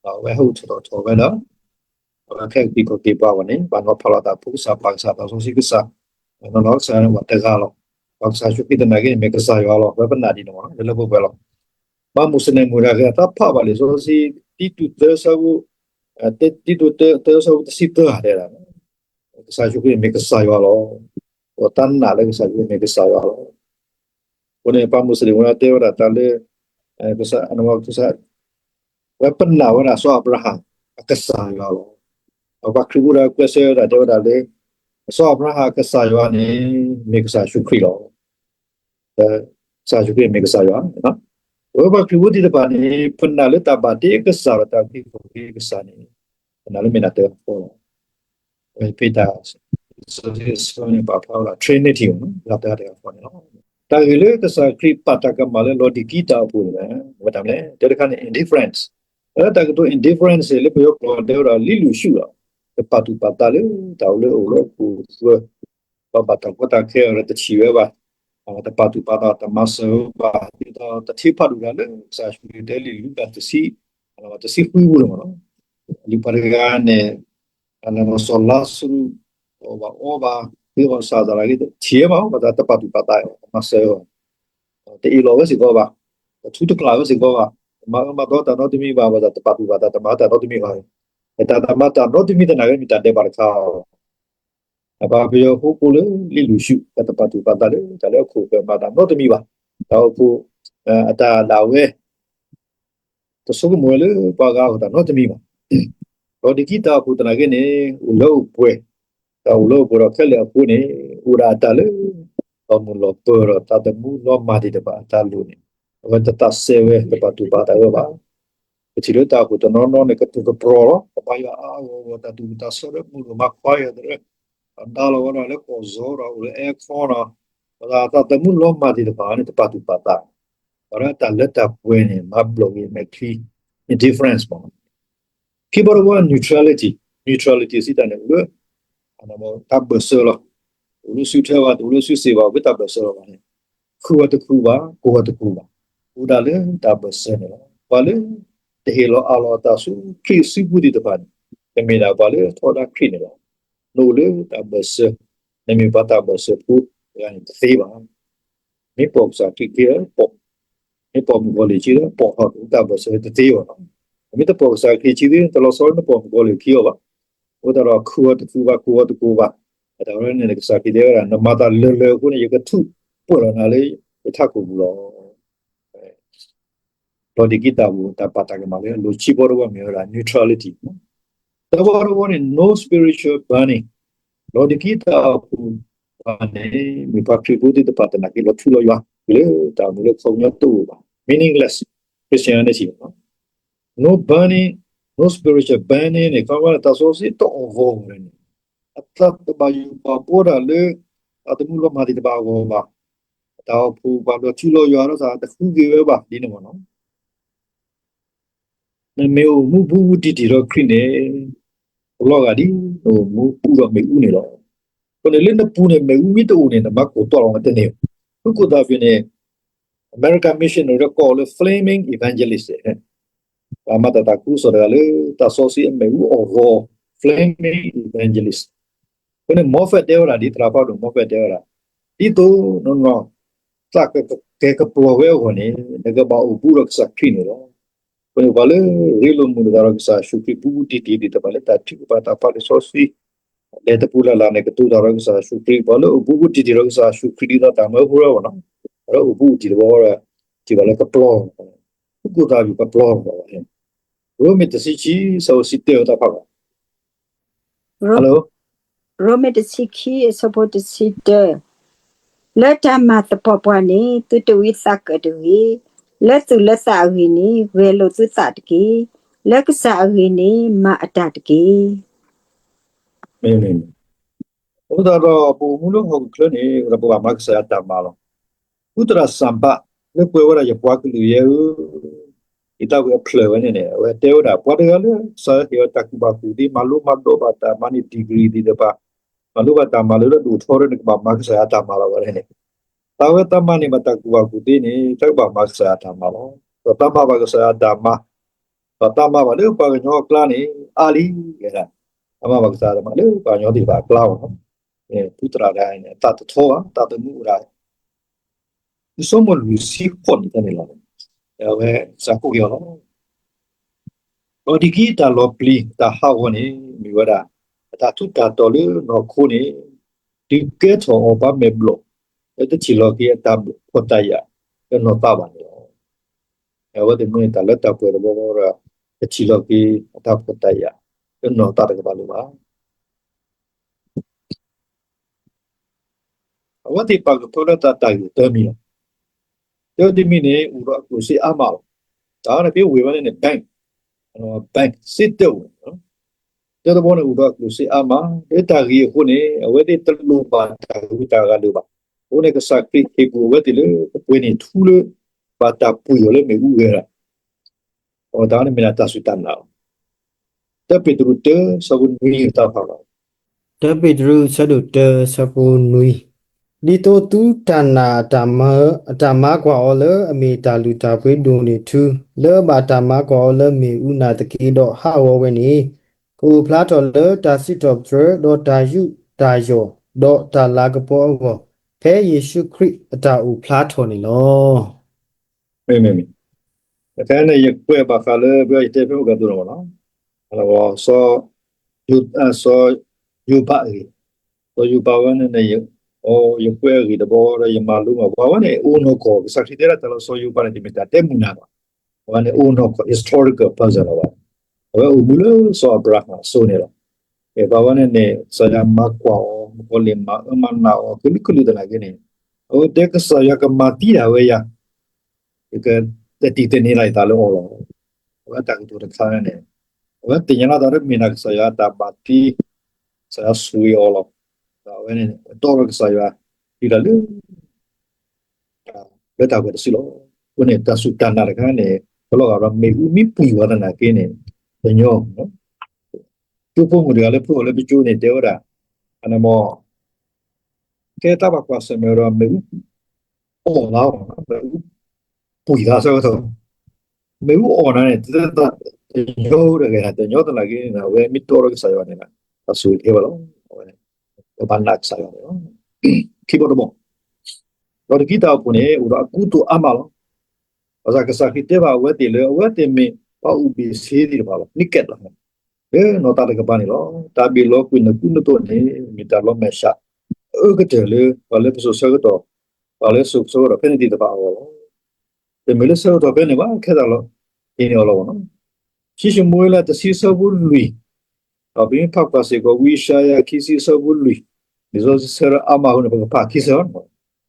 အဝဲဟဲအိၣ်ထီၣ်ထီၣ်ဝဲဒီး အဝဲဟဲအုၣ်က့ၤခီၣ်က့ၤပှၤအဂီၢ်န့ၣ် ဘၣ်နီၤဖးလိာ်သးဖိကစၢ်ပၢ်ကစၢ်သးစီဆှံကစၢ်, နီၢ်နီၢ်ကစၢ်ယွၤန့ၣ်ပှၤတဂၤလီၤ. ပှၤကစၢ်ယ့ၣ်ၡူးခရံာ်သနာ်က့န့ၣ် မ့ၢ်ကစၢ်ယွၤလီၤ. ဝဲပနာ်ဒ်န့ၣ်မ့ၢ်လၢလၢပှဲၤပှဲၤလီၤ. ဘၣ်မုၢ်စ့ၢ်န့ၣ်မုၢ်တဂၤ သးဖးဘၣ်လံာ်စီဆှံ တံတူးသၢဆၢဖိ, တံတူးသၢဆၢဖိတဆံသၢတဲဒၣ် ကစၢ်ယ့ၣ်ၡူးခရံာ်မ့ၢ်ကစၢ်ယွၤလီၤ. ပှၤတနာ်လၢကစၢ်ယ့ၣ်ၡူးခရံာ်မ့ၢ်ကစၢ်ယွၤလီၤ. အဃိန့ၣ် ပှၤမုၢ်စ့ၢ်န့ၣ်ဝဲတဲဝဲဒၣ်တၢ်လၢ ကစၢ်, ဝဲပနာ်ဝဲဒၣ်စီၤအၤဘြၤဟၣ်အကစၢ်ယွၤလီၤ. ပှၤခရံာ်ဖိဒီးကွဲးစဲဝဲဒၣ်တဲဝဲဒၣ်လၢ စီၤအၤဘြၤဟၣ်အကစၢ်ယွၤန့ၣ် မ့ၢ်ကစၢ်ယ့ၣ်ၡူးခရံာ်လီၤ. ဒီး ကစၢ်ယ့ၣ်ၡူးခရံာ်မ့ၢ်ကစၢ်ယွၤ. ပဝဲပှၤခရံာ်ဖိသ့ၣ်တဖၣ်န့ၣ် ပနာ်လၢတၢ်ဘၣ်တ့ကစၢ်ဒီးတၢ်အုၣ်က့ၤခီၣ်က့ၤကစၢ်န့ၣ် ပနာ်လၢမ့ၢ်ဒၣ်တၢ်အဃိလီၤ. ဖဲတၢ် လံာ်စီဆှံအဆၢန့ၣ် ပာ်ဖျါဝဲဒၣ် Trinity လၢတၢ်တဂၤဃီန့ၣ်လီၤ. တၢ်ဂ့ၢ်လၢကစၢ်ခရံာ်ပာ်တၢ်ကမၣ်လၢလီၤဒံးကံတၢ်အိၣ်ဖှိၣ်န့ၣ် ဝဲတၢ်မနုၤလဲၣ်, တၢတခါန့ၣ် indifference, လၢတၢ်ကတိၤ indifference လၢပယီၤကျိာ်တဲဝဲဒၣ် လံလူၤရှုၣ်လီၤ. တပာ်သူၣ်ပာ်သးလၢတၢ်အိၣ်လၢအိၣ်လၢပူၤပူၤ ပှၤဘၣ်တၢ်ကီတၢ်ခဲအီၤဒီးတထံၣ်ဝဲဘၣ်, တပာ်သူၣ်ပာ်သး တမၤစၢၤဝဲဘၣ်, ဒ်သိးတထံၣ်ဖးဒိၣ်တၢ်လၢကစၢ်ယ့ၣ်ၡူးခရံာ်တဲလံာ်လူၤကၣ်တဆံ, တဆံဃုပူၤန့ၣ်မ့ၢ်နီၤ, လံာ်ပှၤတဂၤန့ၣ် စီၤလါစရူး အီၣ်ဘၣ်အီဘၣ် ဃ့အီၣ်စၢ်သရၣ်ဂ့ၤ ထံၣ်ဝဲမး ဘၣ်ဆၣ်တပာ်သူၣ်ပာ်သး တမၤစၢၤအီၤ, တအ့ၣ်လိာ်ဝဲစ့ၢ်ကီးဘၣ်, တထူတကျးဝဲစ့ၢ်ကီးဘၣ်, တမၤအၢမၤသီတၢ်နီတမံၤဘၣ်, ဘၣ်ဆၣ်တပာ်သူၣ်ပာ်သး တမၤတၢ်နီတမံၤဘၣ်, တၢ်တမၤတၢ်နီတမံၤသနာ်က့ မ့ၢ်တၢ်ဒဲးဘးတခါလီၤ. ပှၤပယီၤဖိကိးလၢလံလူၤရှုၣ် တပာ်သူၣ်ပာ်သးလၢတၢ်လၢအခိၣ်အဃၢၤမၤတၢ်နီတမံၤဘၣ်, တၢ်အိၣ်ဖှိၣ် အတၢ်ဒၣ်ဝဲ တဆိကမိၣ်ဝဲလၢပှၤဂၤအဂီၢ်တၢ်နီတမံၤဘၣ်. လီၤဒံးကံတၢ်အိၣ်ဖှိၣ်သနာ်က့န့ၣ် အိၣ်လၢအိၣ်ပှဲၤ, တၢ်အိၣ်လၢအိၣ်ပှဲၤဒီးခဲလၢာ်အဃိန့ၣ် အိၣ်ဒၣ်အတၢ်လၢ လီၤမုၢ်လီၤပၢၤဒီးသးသမူလီၤမၢ်သ့ၣ်တဖၣ်အတၢ်လိၣ်န့ၣ် အဝဲတသးစဲဝဲ တပာ်သူၣ်ပာ်သးဝဲဘၣ်. ပထံၣ်လၢတၢ်အိၣ်ဖှိၣ်တနီၤနီၤန့ၣ် ကပူၤကပြီၤလီၤ, ကဘါယွၤအါအါဂီၢ်ဂီၢ် တၢ်သူၣ်ဝံၣ်သးဆၢလၢမုၢ်ဒိၣ်မးခွါယၤသရၢ အဒါလီၤဝဲဒၣ်လၢကီၢ်ဇီဒီးအိၣ်လၢအဲခီဒီး ပသးသမူလီၤမၢ်သ့ၣ်တဖၣ်န့ၣ် တပာ်သူၣ်ပာ်သး, ပှၤလၢတၢ်လၢတၢ်ပှဲၤန့ၣ် မၤဘျီၣ်ဂ့ၤမဲာ်ချံ indifference မ့ၢ် ခံဘီတဝီ neutrality, neutrality စံးတၢ်န့ၣ် အိၣ်လၢ တၢ်ဘၢၣ်စၢၤလီၤ. အိၣ်လၢစုထွဲဘၣ်, အိၣ်လၢစုစ့ၣ်ဘၣ်, အိၣ်လၢတၢ်ဘၢၣ်စၢၤလီၤဘၣ်န့ၣ်, ခုအီၤတခုဘၣ်, ကိးအီၤတကိးဘၣ်, အိၣ်ဒၣ်လၢတၢ်ဘၢၣ်စၢၤန့ၣ်လီၤ. ပှၤလၢ တဟ့ၣ်လီၤအးလီၤအသးဆူခရံာ်စုပူၤသ့ၣ်တဖၣ်န့ၣ် တမ့ၢ်ဒၣ်ပှၤလၢထီဒါခရံာ်န့ၣ်လီၤ. နအိၣ်လၢတၢ်ဘၢၣ်စၢၤ, နမ့ၢ်ပှၤတၢ်ဘၢၣ်စၢၤဖိတဂၤန့ၣ်တသ့ဘၣ်. မ့ၢ်ပိာ်ကစၢ်ခရံာ်ခံလၢပိာ်, မ့ၢ်ပိာ်မုၣ်ကီၤလံၢ်ခံလၢပိာ်ထီၣ် တၢ်ဘၢၣ်စၢၤတသ့ဘၣ်နီၤ. မ့ၢ်တပိာ်ကစၢ်ခရံာ်ခံသ့ တလီၤဆီလၢနပိာ်မုၣ်ကီၤလံၢ်ခံအီၤဘၣ်. အဃိသတးဒီး ခုအီၤတခုဘၣ်, ကိးအီၤတကိးဘၣ်. အတၢ်ဝဲန့ၣ် ကစၢ်ခရံာ်တဲဝဲဒၣ် နမၤတၢ်လၢာ်လၢာ်အဃိန့ၣ် ယကထုးပှဲၤလီၤနၤလၢယထးခိၣ်ပူၤလီၤ. လီၤဒံးကံတၢ်အိၣ်ဖှိၣ် တၢ်ပာ်တၢ်ကမၣ်လၢ အလိၤခံဘီတဝီမ့ၢ်ဝဲဒၣ် neutrality. တဘီတဝီန့ၣ် no spiritual burning, လီၤဒံးကံတၢ်အိၣ်ဖှိၣ်ဘၣ်န့ၣ် မ့ၢ်ပှၤခရံာ်ဖိသ့ၣ်တဖၣ်သနာ်က့ လီၤထူလီၤယွၤ လၢတၢ်အိၣ်မူလၢခီပညီတအိၣ်ဘၣ်, meaningless Christianity. No burning, no spiritual burning န့ၣ် ခီဖျိလၢတၢ်စီဆှံတအီၣ်ဂီၢ်ဝဲန့ၣ် အတၢ်တဘၣ်ယိၣ်ဘၣ်ဘှီတၢ်လၢ အသမူလီၤမၢ်သ့ၣ်တဖၣ်အဂီၢ်ဘၣ်, တၢ်အိၣ်ဖှိၣ်ပှၤလီၤထူလီၤယွၤဒီး တဃုက့ၤဝဲဘၣ်ဒ်န့ၣ်မ့ၢ်နီၤ. နမ့ၢ်အိၣ်မူဘူးဘူးတံၢ်တံၢ်ဒီးခရံာ်န့ၣ် ပလီၤဂာ်ဒ် နအိၣ်မူဘူးဒီးမ့ၣ်အူန့ၣ်လီၤ. အဃိန့ၣ် လၢနပူၤန့ၣ် မ့ၣ်အူမ့ၢ်တအိၣ်န့ၣ် နမၤကိၢ်တီလီၤဝဲတန့ၢ်. ဃုကိၣ်သးဖဲန့ၣ် American missionary ကိးလၢ flaming evangelist ပှၤမၤတၢ်သးခုကစီၣ်တဂၤလၢ တၢ်စီဆှံအမ့ၣ်အူအီၣ်ဂီၢ် flaming evangelist. အဃိန့ၣ် Moffatt တဲဝဲဒၣ် ဒ်သရၣ်ဖးဒိၣ် Moffatt တဲဝဲဒၣ် ဒ်သိးနီၢ်နီၢ် သးကကဲကပျီၤဝဲအဂီၢ်န့ၣ် နကဘၣ်အိၣ်ဘူးဒီးကစၢ်ခရံာ်န့ၣ်လီၤ. အဃိန့ၣ် ပှၤလၢရ့လိာ်မုာ်လိာ်သးဒီးကစၢ်ယ့ၣ်ၡူးခရံာ် ဘူးဘူးတံၢ်တံၢ်သ့ၣ်တဖၣ်လၢတၢ်ထုကဖၣ်တၢ်ပာ်လံာ်စီဆှံ လဲၤတပူၤလၢ်လၢ်န့ၣ် ကတိၤတၢ်ဒီးကစၢ်ယ့ၣ်ၡူးခရံာ် ပှၤလၢအိၣ်ဘူးဘူးတံၢ်တံၢ်ဒီးကစၢ်ယ့ၣ်ၡူးခရံာ်ဒ်သိးတၢ်မၢဖိဝဲနီၤ, ပှၤလၢအိၣ်ဘူးအိၣ်တံၢ်တဘျီဝဲဒီး ထံၣ်ဘၣ်လၢကပျီၤ, ဃုကိၣ်သးယုၢ်ကပျီၤဘၣ်ဝဲ, ရိမ့ၤတဆံခံ ဆၢဖိတဆံတၢတဖၣ်ဘၣ်. Hello? ရိမ့ၤတဆံခံ အဆၢဖိတဆံတၢ, လၢတၢ်မၤသပှၢ်ပှၢ်န့ၣ် သုတဝံသးကၢၣ်တဂ့ၤ, လၢသူၣ်လၢသးအဂ့ၢ်န့ၣ် ဂဲၤလိာ်သုသးတက့ၢ်, လၢကစၢ်အဂ့ၢ်န့ၣ် မၤအတၢ်တက့ၢ်. အဃိသတးဒီး ပအိၣ်မူလၢဟီၣ်ခိၣ်ချၢန့ၣ် ဒီးပဘၣ်မၤကစၢ်ယွၤတၢ်မၤလီၤ. ဃုသရၣ်စၣ်ဘး လၢပှဲၤဝဲဒၣ်ယပှၤကလုာ်ယဲဧၢ, ယသးဝံၣ်အဖျၢၣ်ဝဲန့ၣ်န့ၣ် အဝဲတဲဝဲဒၣ် ပှၤတဂၤလၢကစၢ်ယွၤဟ့ၣ်အီၤတၢ်ကူၣ်ဘၣ်ကူၣ်သ့ မၤလိမၤဒိးဘၣ်တၢ် မၤန့ၢ် degree သ့ၣ်တဖၣ်, မၤလိဘၣ်တၢ်မၤလၢလၢဒိၣ်ထီရၢန့ၣ် ကဘၣ်မၤကစၢ်ယွၤတၢ်မၤလီၤဝဲန့ၣ်, တၢ်ဝဲသးမၤန့ၢ်ဘၣ်တၢ်ကူၣ်ဘၣ်ကူၣ်သ့န့ၣ် တၢ်ကဘၣ်မၤကစၢ်ယွၤတၢ်မၤလီၤ. ဒီးသးမၤဘၣ်ကစၢ်ယွၤတၢ်မၤ, ဒီးသးမၤဘၣ်လၢပှၤကညီအကျါန့ၣ် အါလံ, တၢ်မၤဘၣ်ကစၢ်ယွၤတၢ်မၤလၢပှၤကညီသ့ၣ်တဖၣ်အကျါဘၣ်နီၤ. ဃုသရၣ်တဂၤန့ၣ် အသးတထီဘၣ်, သးသမူအိၣ်ဒၣ် အံၤစီၤမိၢ်လွံၢ်ဆံဃိးန့ၣ်န့ၣ်လီၤ. အဝဲစးကိးက့ၤအီၤလီၤ. လီၤဒံးကံတၢ်လီၤပျံၤတၢ်ဟးဂီၤန့ၣ် မ့ၢ်ဝဲဒၣ် အတၢ်ထူးတၢ်တီၤလၢနီၢ်ခိန့ၣ် ဒုးကဲထီၣ်အီၤဘၣ်မဲာ်ဘျီၣ် လၢတထံၣ်လီၤက့ၤအတၢ်ဖှီၣ်တၢ်ယာ်လၢနီၢ်သးဘၣ်န့ၣ်လီၤ. အဝဲသ့ၣ်မ့ၢ်တၢ်လၢတၢ်ပှဲၤတဘျီဘျီဒီး တထံၣ်လီၤက့ၤအတၢ်ဖှီၣ်တၢ်ယာ်လၢနီၢ်သးတကပၤလၢၤဘၣ်. အဝဲသ့ၣ်ပာ်ကဖၢလၢတၢ်တၢ်ဂ့ၢ်သၢမံၤလီၤ. တၢ်တမံၤန့ၣ် အိၣ်ဒီးအကျိၣ်စ့အါမးလီၤ. တၢ်န့ၣ်ဖဲဝ့ၢ်ဝဲန့ၣ်န့ၣ် bank, bank စ့တၢးအိၣ်န့ၣ်လီၤ. တၢ်တဘီန့ၣ် အိၣ်ဒီးအကျိၣ်စ့အါမး, လၢတၢ်ဂ့ၢ်အဃိန့ၣ် အဝဲသ့ၣ်တလိၣ်ဘၣ်တၢ်ဂုၤတၢ်ဂၤလၢၤဘၣ်. အဃိန့ၣ် ကစၢ်ခရံာ်ဟ့ၣ်ကူၣ်အဝဲသ့ၣ်လၢ ကပှဲၤန့ၢ်ထူလၢ ဘၣ်တၢ်ပှ့ၤအီၤလၢမ့ၣ်အူဂဲၤဒၣ် အတၢ်န့ၣ်မ့ၢ်ဒၣ်တၢ်စူၢ်တၢ်နာ်လီၤ. တၢ်ပ့းတရူးတၢ ဆၢဖိနွံတၢ်ဖးလီၤ. တၢ်ပ့းတရူး ဆၢဒိၣ်တၢ ဆၢဖိနွံ, ဒ်သိးသုတၢ်နာ် အတၢ်မၤကွၢ်အီၤလၢအမ့ၢ်တၢ်လုၢ်တၢ်ပှ့ၤဒိၣ်န့ၢ်ထူ, လၢအဘၣ်တၢ်မၤကွၢ်အီၤလၢမ့ၣ်အူနာ်သက့ဒီးဟးဂီၤဝဲန့ၣ်, ကအိၣ်ဖျါထီၣ်လၢတၢ်စံးထီၣ်ပတြၢၤ ဒီးတၢ်ယူးတၢ်ယီၣ် ဒီးတၢ်လၤကပီၤအဂီၢ်, ဖဲယ့ၣ်ၡူးခရံာ်အတၢ်အိၣ်ဖျါထီၣ်န့ၣ်လီၤ. မ့မ့မ့ၢ်, တခါန့ၣ် ယကွဲးဘၣ်ဃးလၢ ပယီၤယတဲဖဲမုၢ်ကါသိးန့ၣ်မ့ၢ်နီၤ, စီၤ, စီၤယိၤဘးအဂ့ၢ်, စီၤယိၤဘးဝဲန့ၣ်န့ၣ်, ယကွဲးအဂ့ၢ်တဘျီဒီး ယမၤလိမး ပှၤဝဲန့ၣ် အိၣ်နီၢ်ကီၢ် ကစၢ်ခရံာ်တဲဒၣ်တၢ်လၢစီၤယိၤဘးန့ၣ် တမ့ၢ်တၢ်တဲမုာ်နၤဘၣ်. အဝဲန့ၣ်အိၣ်နီၢ်ကီၢ် historical person လီၤဘၣ်. အဝဲအိၣ်မူလၢစီၤအၤဘြၤဟၣ်အစိၤန့ၣ်လီၤ. ပှၤဝဲန့ၣ်န့ၣ် ကစၢ်ယွၤမၤကွၢ်အီၤ မုၣ်ကီၤလံၢ်မၤအၢမၤနးအီၤ ကလုာ်ကလုာ်သနာ်က့န့ၣ်, အဝဲတဲကစၢ်ယွၤကမၤသံဒၣ်ဝဲယၤ ယကတၢ်တံၢ်တန့ၤလၢယသးလၢအီၤလီၤ. အဝဲတၢ်ကတိၤတခါန့ၣ်, အဝဲသ့ၣ်ညါလီၤသးလၢမ့ၢ်ဒၣ်ကစၢ်ယွၤတၢ်ဘၣ်တ့, ကစၢ်ယွၤဆိၣ်ဂ့ၤအီၤလီၤ. ဒီးအဝဲန့ၣ် အတီဒီးကစၢ်ယွၤ တုၤဒၣ်လၢ လၢတၢ်ဝဲတစုလီၤ. အဃိန့ၣ် တၢ်စူၢ်တၢ်နာ်တခါန့ၣ် ကလီၤဂာ်ဒီးမ့ၣ်အူမ့ၢ်ပှံၢ်ဝဲသနာ်က့န့ၣ် တညီ, ကၠိဖိမုၣ်တဂၤလၢဖုအီၤလၢပကၠိန့ၣ် တဲဝဲဒၣ်, အန့ၣ်မ့ၢ် ကဲတၢ်ဘၣ်ကွၢ်ဆၢၣ်မဲာ်ဒီး မ့ၣ်အူအီၣ်သး, မ့ၣ်အူပှံၢ်သးဆၢကတီၢ်, မ့ၣ်အူအီၣ်နၤန့ၣ် တညီတဂၤ တညီသနာ်က့န့ၣ် အဝဲမ့ၢ်တီဒီးကစၢ်ယွၤန့ၣ် တၢ်ဆိၣ်ဂ့ၤကဲဝဲလီၤ. အဝဲ ပဘၣ်နာ်ကစၢ်ယွၤန့ၣ်လီၤ. ခံဘီတဘီ, ဒီးတကံၢ်တၢ်အိၣ်ဖှိၣ်န့ၣ် အိၣ်ဒီးအကူအသိးအါမးလီၤ. ဘၣ်ဆၣ်ကစၢ်ခရံာ်တဲဘၣ်အဝဲသ့ၣ်လၢ အဝဲသ့ၣ်မ့ၢ်ပှၤအိၣ်ဘ့ၣ်ဆ့သ့ၣ်တဖၣ်လီၤ. နံးကဲးလီၤ. လၢနီၢ်သးတကပၤန့ၣ်လီၤ. တၢ်ဘ့ၣ်လီကွံာ်နၢၤကူနသိးန့ၣ် မ့ၢ်တၢ်လီၤမဲာ်ဆှး အအၢကတၢၢ်လၢ ပှၤလၢပစိၤဆၢကတီၢ်, ပှၤလၢစိၤဆၢကတီၢ်ဖဲန့ၣ်သ့ၣ်တဖၣ်အဂီၢ်လီၤ. တမ့ၢ်လၢဆၢကတီၢ်ဖဲန့ၣ်ဘၣ် ခဲသးလီၤ ဟံးန့ၢ်အီၤလီၤနီၤ. ခံၡမူၤအ့လးတဆံအဆၢဖိလွံၢ်, ဒီးပမ့ၢ်ဖးကွၢ်စ့ၢ်ကီး ဝံယၡါယၤခံဆံအဆၢဖိလွံၢ်, လံာ်စီဆှံဆၢထၢၣ်အါမးအဃိန့ၣ် ပကဖးခံဆၢလီ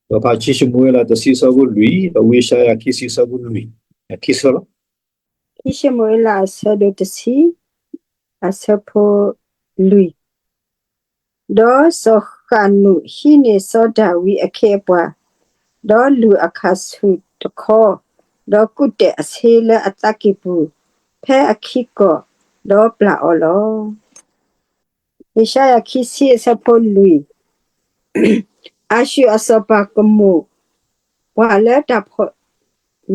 ၤ. ပကဖးခံၡမူၤအ့လးတဆံအဆၢဖိလွံၢ် ဒီးဝံယၡါယၤခံဆံအဆၢဖိလွံၢ်, ခံဆၢလီၤ. ခံၡမူၤအ့လးအဆၢဒိၣ်တဆံ အဆၢဖိလွံၢ်, ဒီးစီၤဃးနူာ်ဟံးန့ၢ်စီၤဒၤဝံးအခ့အပှၤ, ဒီးလူၤအခးဆူၣ်တခီ, ဒီးကူၣ်တဲာ်အဆ့လၢအသးကံၢ်ပူၤ, ဖဲအခံကီၢ်, ဒီးပျၢ်အီၤလီၤ. ယၡါယၤခံဆံအဆၢဖိလွံၢ်, အၤၡူၢ်အစီၤပၤကမိာ်ပှၤလၢတၢ်ဖီၣ်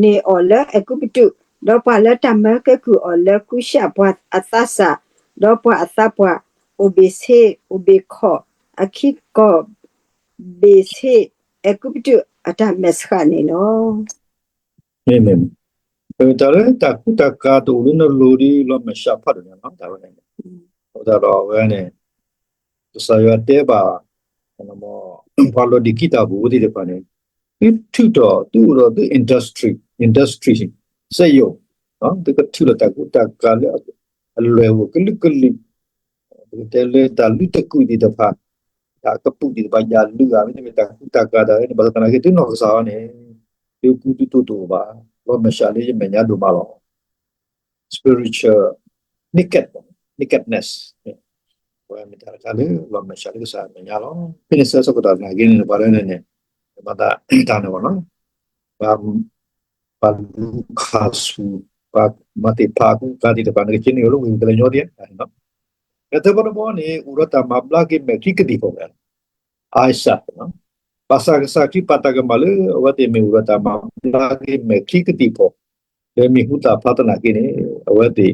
န့ၢ်အီၤလၢအဲၤကူပတူး, ဒီးပှၤလၢတၢ်မၢကဲကုၢ်အီၤလၢကူၡးပှၤအသးစၢ်, ဒီးပှၤအသးပှၢ်အိၣ်ဘ့ၣ်ဆ့ အိၣ်ဘ့ၣ်ခီၣ်, အခံကီၢ်ဘ့ၣ်ဆ့ အဲၤကူပတူးအတၢ်မဲာ်ဆှးန့ၣ်လီၤ. မ့မ့ၢ်, တၢ်လၢတၢ်ကူတၢ်ကၤတအိၣ်လၢနလိၤဒ်လီၤမဲာ်ဆှးဖးဒိၣ်ညါလီၤ တၢ်ဝဲန့ၣ်, အဃိသတးဒီးအဝဲန့ၣ် ကစၢ်ယွၤတဲဘၣ် ပှၤလီၤဒံးကံၢ်တၢ်အိၣ်ဖှိၣ်သ့ၣ်တဖၣ်န့ၣ်, သုထုးထီၣ် သုအိၣ်ဒီးသု industry, industry စက်ရုံ, သုကထုးလီၤတၢ်ကူတၢ်ကၤလၢအလွဲၢ်အိၣ်ကလုာ်ကလုာ်, ပကတဲလၢတၢ်လုၢ်တကုာ်သ့ၣ်တဖၣ်, တၢ်ကပူၤသ့ၣ်တဖၣ် ယၢ်လုၢ်ဧါ, မ့တမ့ၢ်တၢ်ကူတၢ်ကၤတၢ်န့ၣ် ဘၣ်ဆၣ်သနာ်က့ သုနီၢ်ကစၢ်အံၤန့ၣ် သုကူသုသိးတအိၣ်ဘၣ်, လီၤမဲာ်ဆှးလၢယမဲာ်ညါဒိၣ်မးလီၤ. spiritual naked, nakedness ဝဲမ့ၢ်တၢ်တခါလၢလီၤမဲာ်ဆှးလၢကစၢ်အမဲာ်ညါလီၤ. ဖဲန့ၣ်ဆၢကတီၢ်သနာ်က့န့ၣ် ပှၤလၢန့ၣ်န့ၣ် မၤသးတၢ်န့ၣ်ဘၣ်နီၤ, ပှၤ ပှၤလူၤခးဆူၣ်, ပှၤမၤသ့ၣ်ဖးအကူအကၤသ့ၣ်တဖၣ်န့ၣ် ကက့ၤန့ၢ်အီၤလၢဝ့ၢ်ကလဲၤညီဒ်န့ၣ်, ဒီးသၢဘီတဘီန့ၣ် အိၣ်ဒီးတၢ်မၤဘျါက့ၤမဲာ်ချံကသံၣ်ဖီၣ်ဝဲ Isaac, ဘၣ်ဆၣ်ကစၢ်ခရံာ်ပာ်တၢ်ကမၣ်လၢ အဝဲသ့ၣ်မ့ၢ်အိၣ်ဒီးတၢ်မၤဘျါက့ၤမဲာ်ချံကသံၣ်ဖီၣ် လၢမံၤဟူသၣ်ဖျါသနာ်က့န့ၣ် အဝဲသ့ၣ်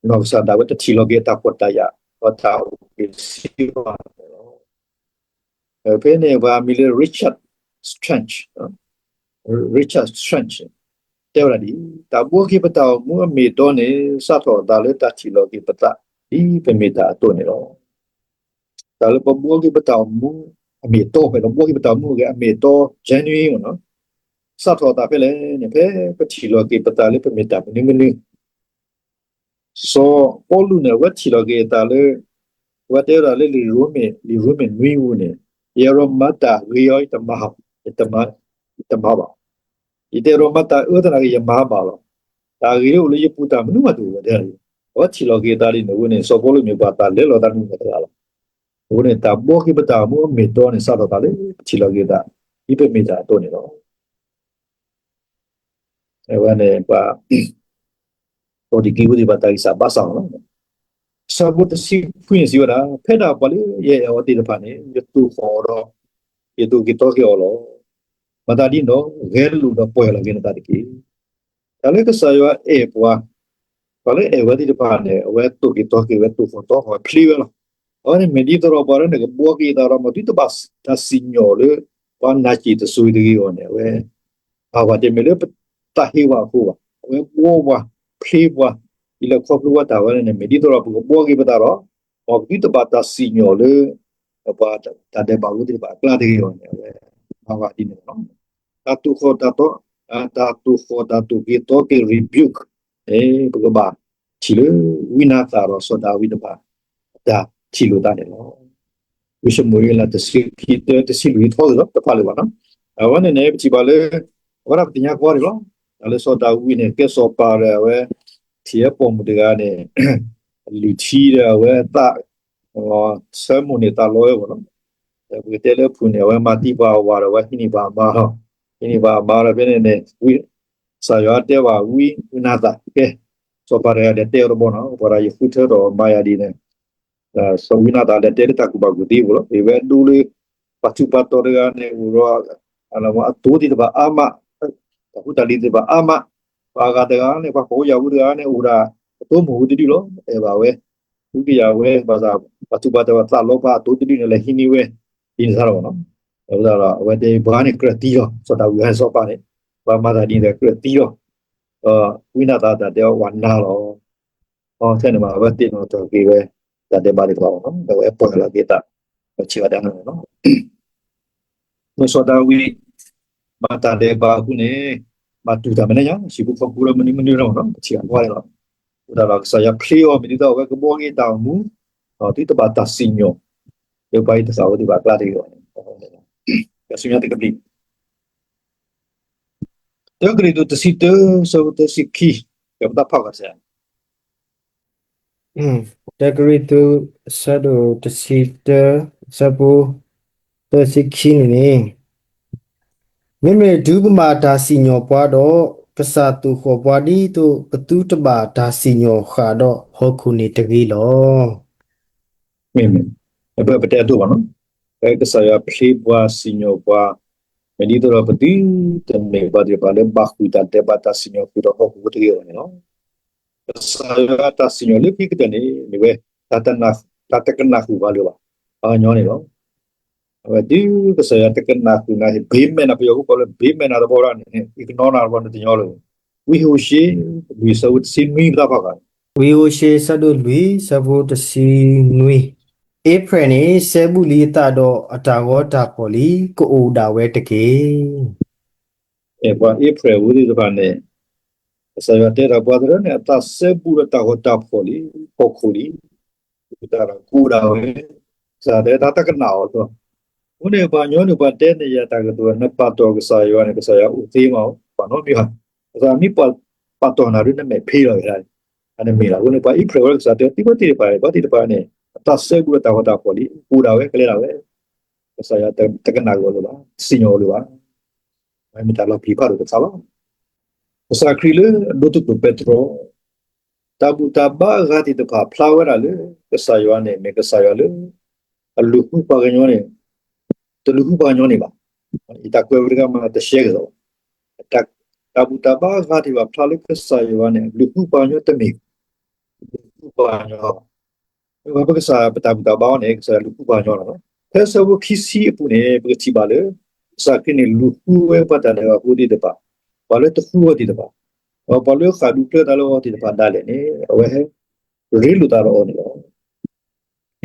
နီၢ်ကစၢ်ဒၣ်ဝဲတထံၣ်လီၤက့ၤအတၢ်ဖှီၣ်တၢ်ယာ် ဒီးတၢ်အိၣ်ဘှံးစ့ၢ်ကီးန့ၣ်လီၤ. ဖဲန့ၣ်ပှၤမံၤလၢ Richard Strange, Richard Strange တဲဝဲဒၣ်ဒ်အံၤ, တၢ်ဘှီက့ၤပတၢ်အိၣ်မူအမ့ၢ်အတီန့ၣ် စးထီၣ်အသးလၢတၢ်ထံၣ်လီၤက့ၤပသး ဒ်ပမ့ၢ်တၢ်အသိးန့ၣ်လီၤ. တၢ်လၢပဘှီက့ၤပတၢ်အိၣ်မူအမ့ၢ်အတီ ဖဲလၢဘှီက့ၤပတၢ်အိၣ်မူအဂ့ၢ်အမ့ၢ်အတီ genuine န့ၣ် စးထီၣ်အသးဖဲလဲၣ်န့ၣ် ဖဲပထံၣ်လီၤက့ၤပသးလၢပမ့ၢ်တၢ်မနုၤမနုၤ စီၤပီလူးန့ၣ် အဝဲထံၣ်လီၤက့ၤအသးလၢ အဝဲတဲဝဲဒၣ်လၢလံာ်ရိမ့ၤ လံာ်ရိမ့ၤနွံပူၤန့ၣ် ယအဲၣ်ဒိးမၤတၢ်ဂ့ၤအီၤ ယတမၤဘၣ်, ယတမၤဘၣ်. ယတဲဒီးမၤတၢ်အၢသနာ်က့ ယမၤဘၣ်လီၤ. တၢ်ဂ့ၤလၢအိၣ်လၢယပူၤတၢ်မနုၤမးတအိၣ်ဝဲဒၣ်လီၤ. အဝဲထံၣ်လီၤက့ၤသးဒ်န့ၣ်အဃိန့ၣ် စီၤပီလူးမ့ၢ်ပှၤတၢ်လဲလိာ်သးနုာ်လီၤတဂၤလီၤ. အဃိန့ၣ် တၢ်ဘှီက့ၤပတၢ်အိၣ်မူအမ့ၢ်အတီန့ၣ် စးထီၣ်သးလၢပထံၣ်လီၤက့ၤသး ဒ်ပမ့ၢ်တၢ်အသိးန့ၣ်လီၤ. အဝဲန့ၣ်ပှၤ ကီၢ်ဒံကံဖိသ့ၣ်တဖၣ်တၢ်ဂံၢ်စၢ်ဘါစၢ်အီၤလီၤ. ဆၢဖိတဆံခွံန့ၣ်စံးဝဲဒၣ်, ဖဲဒၣ်ပှၤလၢယအဲၣ်အီၤသ့ၣ်တဖၣ်န့ၣ် ယသိၣ်ဃီၣ်အီၤဒီး ယသိၣ်က့ၤသီက့ၤအီၤလီၤ. မၤသးဒ်န့ၣ်ဒီး ဂဲၤလိာ်ဒီးပီၢ်ယၢ်လီၤက့ၤနသးတက့ၢ်. တၢ်လၢကစၢ်ယွၤအဲၣ်ပှၤ, ပှၤလၢအဲၣ်ဝဲသ့ၣ်တဖၣ်န့ၣ် အဝဲသိၣ်က့ၤသီက့ၤဝဲ သိၣ်ဃီၣ်သီဃီၣ်ဝဲ ဖျ့ဝဲလီၤ. အဝဲန့ၣ်မ့ၢ်ဒ်သိးဒီးပှၤလၢန့ၣ် ကဘှီက့ၤသးဒီး မ်သုတဘၣ်တၢ်စံၣ်ညီၣ်လၢ ပှၤနာ်စ့ၢ်တစိၤတဂ့ၤအဂီၢ်န့ၣ် အဝဲ ဘၣ်ဝဲတမ့ၢ်လၢပတၢ်ဟ့ၣ်ဝဲအဃိဘၣ်. အဝဲဘှီပှၤ, ဖျ့ပှၤ, ဒ်လဲၣ်ခီဖျိဝဲတၢ်ဝဲန့ၣ် မ့ၢ်ဒ်သိးဒီးပကဘှီက့ၤပသးဒီး မ်ပသုတဘၣ်တၢ်စံၣ်ညီၣ်လၢ ပှၤတၢ်ဒဲးဘးဖိသ့ၣ်တဖၣ်အကျါတဂ့ၤအဂီၢ်န့ၣ် အဝဲ ဘၣ်ဝဲဒ်န့ၣ်လီၤ. တၢ်သိၣ်ဃီၣ်တၢ်သိၣ်, တၢ်သိၣ်ဃီၣ်တၢ်သိၣ်က့ၤသီက့ၤ rebuke န့ၣ် ပကဘၣ်ထံၣ်လၢ ဝံနၤသၣ်ဒီးစီၤဒၤဝံးတဖၣ် အတၢ်ထံၣ်လိာ်သးန့ၣ်လီၤ. ဝံၡမူၤအ့လး တဆံခံ တဆံလွံၢ်ထီဂ့ၤလီၤ တဖးလၢၤဘၣ်နီၤ. အဝဲန့ၣ်န့ၣ် ပထံၣ်ဘၣ်လၢ အဝဲဒၣ်ပသ့ၣ်ညါကွၢ်န့ၣ်လီၤ. တၢ်လၢစီၤဒၤဝံးန့ၣ် ကဲစီၤပၤဒီးအဝဲ ထံၣ်ဝဲပိာ်မုၣ်တဂၤန့ၣ် အလုၢ်ထံဒီးအဝဲသး ဆၢမိၣ်န့ၢ်သးလီဝဲဘၣ်နီၤ. ပကတဲလၢအပူၤန့ၣ် အဝဲမၤသံပှၤအဝၤဒီးအဝဲဟံးန့ၢ်ပှၤအမါလီၤ. ဟံးန့ၢ်ပှၤအမါဒီးဖဲန့ၣ်န့ၣ် ကစၢ်ယွၤတဲဘၣ်ဝံနၤသၣ် ကဲ စီၤပၤတဂၤဒီးတဲအီၤတဘျီနီၤ ပှၤဒီးယဃုထၢထီၣ်မၤယၤဒ်န့ၣ် စီၤဝံနၤသၣ်ဒီးတဲလၢတၢ်ကူၣ်ဘၣ်ကူၣ်သ့အပူၤလီၤ. အဝဲဒိလၢ ပှၤထူးပှၤတီၤတဂၤန့ၣ် အိၣ်ဒီး အသိသ့ၣ်တဖၣ်အါမး, တၢ်ဖိတၢ်လံၤသ့ၣ်တဖၣ်အါမး, ပှၤအဂၤတဂၤန့ၣ် ပှၤဖှီၣ်ဖိယာ်ဖိတဂၤန့ၣ် အိၣ်ဒၣ် အသိမိၢ်ဖိတဒုလီၤ. အဲၣ်ဘၣ်ဝဲ ဃုကယာ်ဝဲ ဘၣ်ဆၣ် ပှၤထူးပှၤတီၤသးလီပှၤအသိတဒုန့ၣ် လဲၤဟံးန့ၢ်ဝဲ ဒ်န့ၣ်သတးလီၤနီၤ. အဃိသတးဒီး အဝဲတဲပှၤန့ၣ်ကြၢးတံၢ်လီၤ စီၤဒၤဝံးဟဲစီၤပၤန့ၣ် ပှၤမၤသးဒ်န့ၣ်ဒီးကြၢးတံၢ်လီၤ. ဒီးဝံနၤသၣ်တၢ်တဲအီၤ ပှၤနၤလီၤ. အထဲန့ၣ်မး အဝဲသ့ၣ်နီၣ်ထီၣ်က့ၤဝဲ တၢ်ဒဲးဘးသ့ၣ်တဖၣ်လီၤနီၤ ဒီးအဝဲပီၢ်ယၢ်လီၤက့ၤသး ဒီးထံၣ်ဘၣ်ဒၣ်န့ၣ်လီၤ. မ့ၢ်စီၤဒၤဝံး မၤတၢ်ဒဲးဘးအဃိန့ၣ် ဘၣ်တူၢ်တၢ်မဲာ်ညါ ဟံၣ်ဖိဃီဖိလၢမနုၤမနုၤလီၤနီၤ ပထံၣ်အကွၢ်န့ၣ်လီၤ. အဃိသတးဒီးကစၢ်ယွၤဖျ့အီၤမ့ၢ်ဒ်သိးအဝဲကဘှီက့ၤတၢ်အိၣ်မူ သုတဘၣ်တၢ်စံၣ်ညီၣ် လၢပှၤအံၤတသးဝဲသ့ၣ်ဘၣ်အကျါတဂ့ၤအဂီၢ်န့ၣ် ကစၢ်ယွၤတကဘျံး တၢကရံၣ်သူးတဆံတၢ ဆၢဖိသၢဆံခံ ကပတၢ်ဖးဂီၤတစဲး တၢကရံၣ်သူး ဆၢဒိၣ်တဆံတၢ ဆၢဖိသၢဆံခံန့ၣ်န့ၣ် မ့မ့ၢ်တုၤပမၤတၢ်စံၣ်ညီၣ်ပှၤဒီး ကစၢ်သိၣ်ဃီၣ်ပှၤဒ်သိး ပသုတဘၣ်တၢ်စံၣ်ညီၣ်ဃာ်ဒီးဟီၣ်ခိၣ်န့ၣ်တဂ့ၤလီၤ. မ့မ့ၢ် အဝဲပတဲအဒိၣ်ဘၣ်နီၤ, ဖဲကစၢ်ယွၤဖျ့ပှၤစံၣ်ညီၣ်ပှၤ, မ့ၢ်ဒ်သိးဒီးပသုတမ့ၢ်ပှၤသ့ၣ်တဖၣ်လၢဘၣ်ဃုာ်တၢ်ဒဲးဘးတၢ်စံၣ်ညီၣ်ဃုာ်ဒီးဟီၣ်ခိၣ်ဖိတဂ့ၤအဂီၢ်န့ၣ်လီၤ. ကစၢ်ယွၤတၢ်စံၣ်ညီၣ်လၢခံကတၢၢ်န့ၣ် မ့ၢ်ဝဲ တၢ်တကနၣ်ဃုာ်ပှၤလၢၤဘၣ်, ပှၤကညီန့ၣ်လီၤ. အဝဲတုၤကစၢ်ယွၤတကနၣ်ဃုာ်နၤ ဟ့ၣ်ဘ့မဲာ်နၤ ပယီၤဖိကိးလၢဘ့မဲာ်နၤတဘျီန့ၣ် ignore နၤတဘျီန့ၣ်တညီလၢၤဘၣ်. ဝံဟိၤၡ့ လွံၢ်ဆၢဖိတဆံနွံပတၢ်ဖးဂၤ ဝံဟိၤၡ့ ဆၢဒိၣ်လွံၢ် ဆၢဖိတဆံနွံ, အ့ဖရဲၣ်န့ၣ် စဲဘူးလံအသးဒီးအတၢ်ဂီၤတၢ်ဖှီၣ်လံ, ကအိၣ်ဒၣ်ဝဲတက့ၢ်. ပှၤအ့ဖရဲၣ်ဖိသ့ၣ်တဖၣ်န့ၣ် ကစၢ်ယွၤတဲတၢ်ပှၤတရၢန့ၣ် အသးစဲဘူးဒီးတၢ်ဂီၤတၢ်ဖှီၣ်လံ, ဟီၣ်ခိၣ်လံ, ကအိၣ်ဒၣ်ဝဲ, ကစၢ်ယွၤတဲတၢ်တကနၣ်အီၤလီၤ. အဃိန့ၣ် ပှၤကညီန့ၣ် ပှၤတဲန့ၢ်ယၤတၢ်ကတိၤ နပာ်တီၢ်ကစၢ်ယွၤန့ၣ် ကစၢ်ယွၤအိၣ်သ့မး ပှၤနီတမံၤဘၣ်. ကစၢ်မ့ၢ်ပာ်တီၢ်နၤဒ်နမဲာ်ဖ့လီၤ အတမ့ၢ်လၢၤ. အဃိန့ၣ် ပှၤအ့ဖရဲၣ်ဝဲလၢကစၢ်တဲ သံကွၢ်သ့ၣ်တဖၣ်န့ၣ် ပှၤသ့ၣ်တဖၣ်န့ၣ် အသးစဲဘူးဒီးတၢ်ဂီၤတၢ်ဖှီၣ်လံ, ကအိၣ်ဒၣ်ဝဲ ကလဲၤဒၣ်ဝဲ, ကစၢ်ယွၤတကနၣ်အီၤလၢၤဘၣ်, စံၣ်ညီၣ်အီၤလၢၤဘၣ်. မ့ၢ်တၢ်လီၤပျံၤဖးဒိၣ်တခါလီၤ. ကစၢ်ခရံာ်လၢအဒိသူၣ်ဒိၣ်ပတြီၤ, တၢ်ဘူၣ်တၢ်ဘါအဂၤသ့ၣ်တဖၣ်ဖျါဝဲဒၣ်လၢ ကစၢ်ယွၤန့ၣ် မ့ၢ်ကစၢ်ယွၤလၢ အလုၢ်ဃုပှၤကညီန့ၣ် တလုၢ်ဃုပှၤကညီန့ၣ်ဘၣ်. ယတၢ်ကွဲးဝဲတဂၤမး တရှဲကစီၣ်ဘၣ်. တၢ်ဘူၣ်တၢ်ဘါအဂၤသ့ၣ်တဖၣ်ဖျါလၢကစၢ်ယွၤန့ၣ် လုၢ်ဃုပှၤကညီတမ့ၢ် လုၢ်ဃုပှၤကညီဘၣ်. ပဝဲပကစၢ်ပတၢ်ဘူၣ်တၢ်ဘါအီၤန့ၣ် ကစၢ်ယွၤလုၢ်ဃုပှၤကညီလီၤ. ဖဲဆၢဖိခံဆံအပူၤန့ၣ် ပကထံၣ်ဘၣ်လၢ ကစၢ်ခရံာ်န့ၣ် လုၢ်ဃုဝဲပှၤတၢ်ဒဲးဘးဖိသ့ၣ်တဖၣ်, ပှၤလၢတဃုအီၤသ့ၣ်တဖၣ်, ဒီးပှၤလၢဃၣ်ဒူပျၢၤတၢ်လၢအီၤသ့ၣ်တဖၣ်ဒၣ်လဲာ်န့ၣ် အဝဲဟဲရ့လိာ်သးဒီးအီၤန့ၣ်လီၤ. လံာ်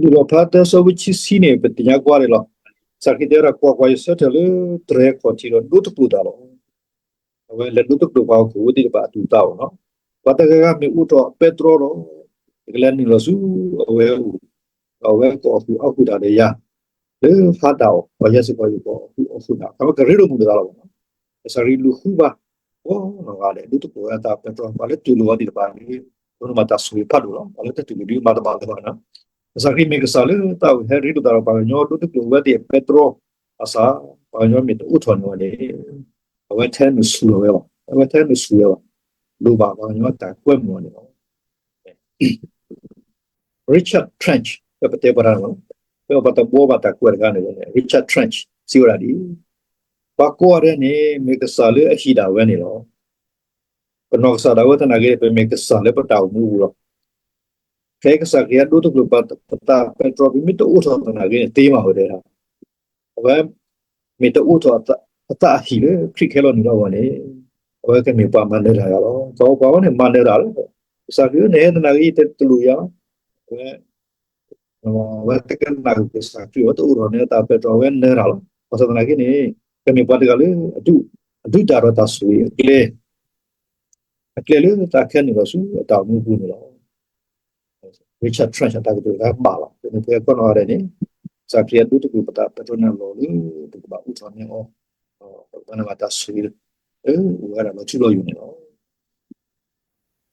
လီၣ်ဖျါသၢဆၢဖိခံဆံန့ၣ် ပသ့ၣ်ညါကွၢ်န့ၣ်လီၤ. ကစၢ်ခရံာ်တဲဝဲဒၣ် ကွၢ်ကွၢ်, ယဆၢထၢၣ်လၢတြဲၤခီၣ်ထံးဒီးဒိတကျိာ်တၢ်လီၤ. အဝဲလဲၤဒိတကျိာ်ပှၤဟီၣ်ခိၣ်ဖိသ့ၣ်တဖၣ်အသူၣ်အသးအီၤလီၤ. ပှၤတဂၤဂၤမ့ၢ်အိၣ်ထီၣ်ပဲတြီဒီး ကလဲၤနုာ်လီၤဆူအဝဲအအိၣ်, ဒီးအဝဲကအီၣ်ဃုာ်အီၣ်ဃုာ်တၢ်ဒီးယၤ လၢဟါတၢ်အီၣ်, ပှၤယဲၢ်ဆံဃီယံၤကအီၣ်ဃုာ်အီၣ်ဃုာ်တၢ်, အဝဲကရ့လိာ်မုာ်လိာ်သးလီၤ. ကစၢ်ခရံာ်လုၢ်ဃုဘၣ် ကိးနီၢ်ဂၤဒဲး ဒိၣ်တကျိၤဝဲအတၢ်ပဲတြီ ပှၤလၢတူၢ်လိာ်အီၤသ့ၣ်တဖၣ်န့ၣ် ဒိးန့ၢ်ဘၣ်တၢ်ဆိၣ်ဂ့ၤဖးဒိၣ်လီၤ. ပှၤလၢတတူၢ်လိာ်ဒ်မၤတဘၣ်လၢၤဘၣ်န့ၣ်, ကစၢ်ခရံာ်မ့ၢ်ကစၢ်လၢတၢ်အုၣ်ဟဲရ့လိာ်သးဒီး ပှၤကညီဒိၣ်တကျိၤဝဲသ့ၣ်အပဲတြီအသး ပှၤကညီမ့ၢ်တအိးထီၣ်န့ၢ်အီၤန့ၣ် အဝဲထဲနုာ်ဆူၣ်လီၤဝဲဘၣ်, အဝဲထဲနုာ်ဆူၣ်ဝဲဘၣ်, လိၣ်ဘၣ်ပှၤကညီတၢ်ကွဲမုာ်အီၤန့ၣ်လီၤ. Richard Trench ဖဲပတဲပှၤတၢ်န့ၣ်လီၤ. ဖဲပှၤတဘှီဘၣ်တၢ်ကွဲးတခါန့ၣ်လီၤ. Richard Trench စံးဝဲဒၣ်ဒ်အံၤ, ပှၤကိးဂၤဒဲးန့ၣ် မ့ၢ်ကစၢ်လၢအဟံၣ်ဒၣ်ဝဲန့ၣ်လီၤ. ပနီၢ်ကစၢ်ဒၣ်ဝဲသနာ်က့ ပမ့ၢ်ကစၢ်လၢပတၢ်အိၣ်မူအပူၤလီၤ. ဖဲကစၢ်ခရံာ်အဒိၣ်တကျိၤပတၢ်ပဲတြီ ပမ့ၢ်တအိးထီၣ်သနာ်က့န့ၣ် သ့မးဝဲဒၣ် အဝဲမ့ၢ်တအိးထီၣ်အသးအဟံၣ်လၢခရံာ်ခဲလီာ်န့ၣ်လီၤအဂီၢ်န့ၣ်, အဝဲကမ့ၢ်ပှၤမၤနၢၤတၢ်ယၤလီၤ. ပှၤဝဲန့ၣ်မၤနၢၤတၢ်လီၤ. ကစၢ်ခရံာ်ဧၢ နဟဲသနာ်က့ ယတလူၤယၤ, အဝဲ, အဝဲတကနၣ်ကစၢ်ခရံာ် အဝဲတအိးထီၣ်န့ၢ်အတၢ်ပဲတြီ အဝဲနၢၤတၢ်လီၤ. ဘၣ်ဆၣ်သနာ်က့န့ၣ် ကမ့ၢ်ပှၤတဂၤလၢ အဒုးတၢ်ဒီးတၢ်ဆိၣ်ဂ့ၤအကျဲ အကျဲလၢတၢ်ခဲနုာ်လီၤဆူအတၢ်အိၣ်မူအပူၤန့ၣ်လီၤ. Richard Trench အတၢ်ကတိၤတခါဘၣ်လီၤ. ပမ့ၢ်ပှၤကိးနီၢ်ဂၤဒဲးန့ၣ် ကစၢ်ခရံာ်အဒိၣ်တကျိၤပတၢ်ပဲတြီန့ၣ်အလီၢ်လၢ ပကဘၣ်အိးထီၣ်န့ၢ်အီၤ, ပကဘၣ်နၢ်ဘၣ်တၢ်ဆိၣ်ဂ့ၤလၢ အိၣ်ဝဲဒၣ်လီၤထူလီၤယိာ်န့ၣ်လီၤ.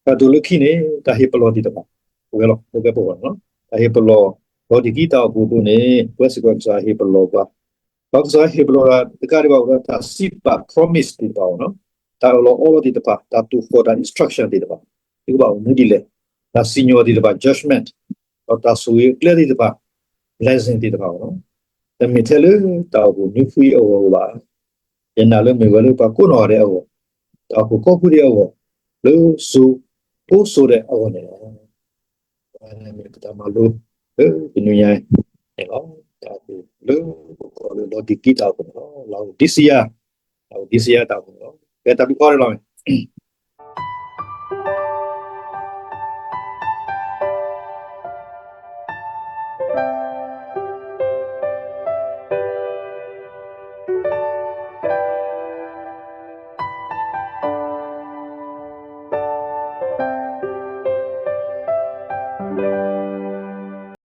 တၢ်ကတိၤလၢခံန့ၣ် တၢ်ဟ့ၣ်ပလီၢ်သ့ၣ်တဖၣ်, ပဝဲလီၤ ပကဲပဂီၢ်န့ၣ်လီၤ. တၢ်ဟ့ၣ်ပလီၢ် လီၤဒံၣ်ကံတၢ်အိၣ်ဖှိၣ်အဒိန့ၣ် ပဝဲစ့ၢ်ကီးကစၢ်ဟ့ၣ်ပလီၢ်ပှၤ, ဒီးကစၢ်ဟ့ၣ်ပလီၢ်တကးဒံးဘၣ် အိၣ်ဒီးတၢ်စံးပာ် promise သ့ၣ်တဖၣ်အီၤန့ၣ်လီၤ. တၢ်အၢၣ်လီၤအီလီၤသ့ၣ်တဖၣ်, တၢ်သိၣ်ဃီၣ်တၢ် instruction သ့ၣ်တဖၣ်, သုကဘၣ်အိၣ်မူဒ်လဲၣ်, တၢ်စံၣ်ညီၣ်သ့ၣ်တဖၣ် judgment, ဒီးတၢ်ဆိၣ်ဂ့ၤအကျဲသ့ၣ်တဖၣ် blessing သ့ၣ်တဖၣ်အီၤန့ၣ်လီၤ. တမ့ၢ်ထဲလၢတၢ်အိၣ်ဖှိၣ်နွံဖုအံၤအဂီၢ်ဘၣ်, ယနာ်လၢမ့ၢ်ဝဲလၢပှၤကိးနီၢ်ဂၤဒဲးအဂီၢ်, တၢ်အိၣ်ဖှိၣ်ကိးဖုဒံးအဂီၢ်, လၢစိၤ, ဖိစိၤဒဲးအဂီၢ်န့ၣ်လီၤ. မ့ၢ်ပတၢ်မၤလိလၢတနံၤညါအံၤန့ၣ်လီၤ. တၢ်အိၣ်ဖှိၣ်လၢပကိးလၢလီၤဒံၣ်ကံတၢ်အိၣ်ဖှိၣ်န့ၣ်လီၤ. Laodicea, Laodicea တၢ်အိၣ်ဖှိၣ်န့ၣ်လီၤ. ကဲတၢ်ဘျုးဖးဒိၣ်လီၤ.